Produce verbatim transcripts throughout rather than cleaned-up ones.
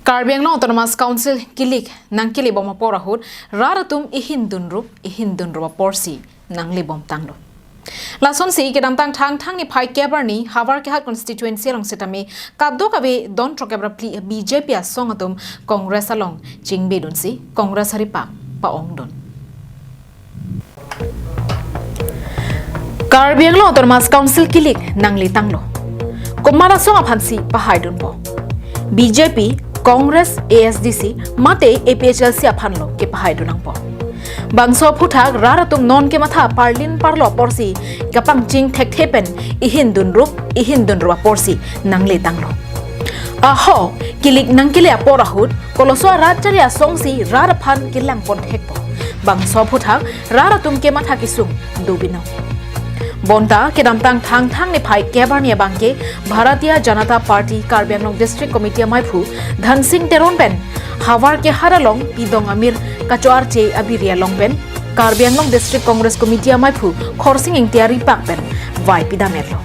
Karbi Anglong Autonomous Council kilik nangkele bom apor ahut rat atum ihin dunrup ihin dunrup aporsi nangle bom tanglo. Lasonsi kedamtang Thangthang niphai kep arni Howraghat constituency along sitame kadokave don throkkep ra phli B J P asong atum Congress along chingbedunsi Congress aripak pa-ongdun. Karbi Anglong Autonomous Council kilik nangle tanglo. Komat asong aphansi pahaidunpo? B J P, Congress, A S D C, mate A P H L C aphanlo kepahaidun nangpo. Bangso aphuthak rat atum non kematha parlin parlo aporsi kapangching thekthe pen ihin dunrup ihin dunrup aporsi nangle tanglo. Ahok kilik nangkele apor ahut koloso arat chari asongsi rat aphan kelang pon thekpo. Bangso aphuthak rat atum kematha kesung do binong. Bonta kedamtang Thangthang niphai kep arni abangke Bharatiya Janata Party Karbi Anglong District Committee amaiphu Dhansing Teron pen Howraghat along pidong amir kachoarche abiri along pen Karbi Anglong District Congress Committee amaiphu Khorsing Engti aripak pen vai pidametlo.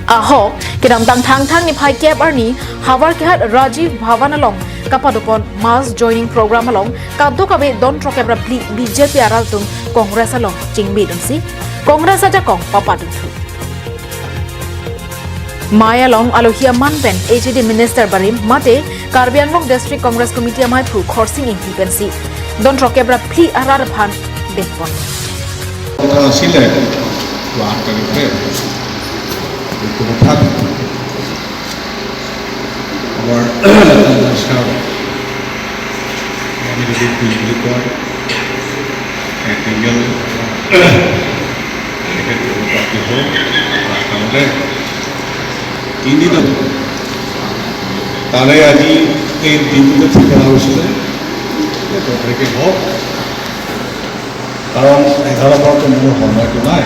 Ahok kedamtang Thangthang niphai kep arni Howraghat Rajiv Bhavan along kapadopon mass joining program along kadokave don throkkep ra phli B J P arat atum Congress along chingbedunsi Congress ajakong papadunthu. Mai along alohi aman pen H A D Minister barim mate Karbi Anglong District Congress Committee amaiphu Khorsing Engti pensi don throkkep ra phli arat aphan dengpon. কথা আছিলে, আঠ তাৰিখে এইটো কথা আমাৰ কংগ্ৰেছৰ আমি যদি বুলি কয়, এক ইউনিয়ন তেখেত পাৰ্টি হ'ল, ৰাস্তালৈ তিনিদিন তাৰে আজি এই দিনটো ঠিক কৰা হৈছিলে, এই পত্ৰিকে হওক, কাৰণ এঘাৰ বাৰটো মোৰ সময়টো নাই।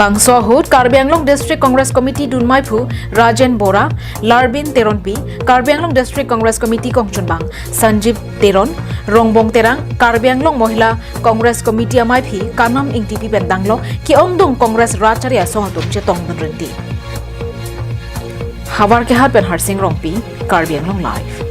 Bangso ahut Karbi Anglong District Congress Committee dunmaiphu Rajen Bora, Larbin Teronpi, Karbi Anglong District Congress Committee kongchunbang Sanjib Teron, Rongbong Terang, Karbi Anglong Mohila Congress Committee amaiphi Kanam Engtipi pen tanglo ke-ongdung Congress rat chari asong atum chetongdun rinti. Howraghat pen Harsing Rongpi, Karbi Anglong Live.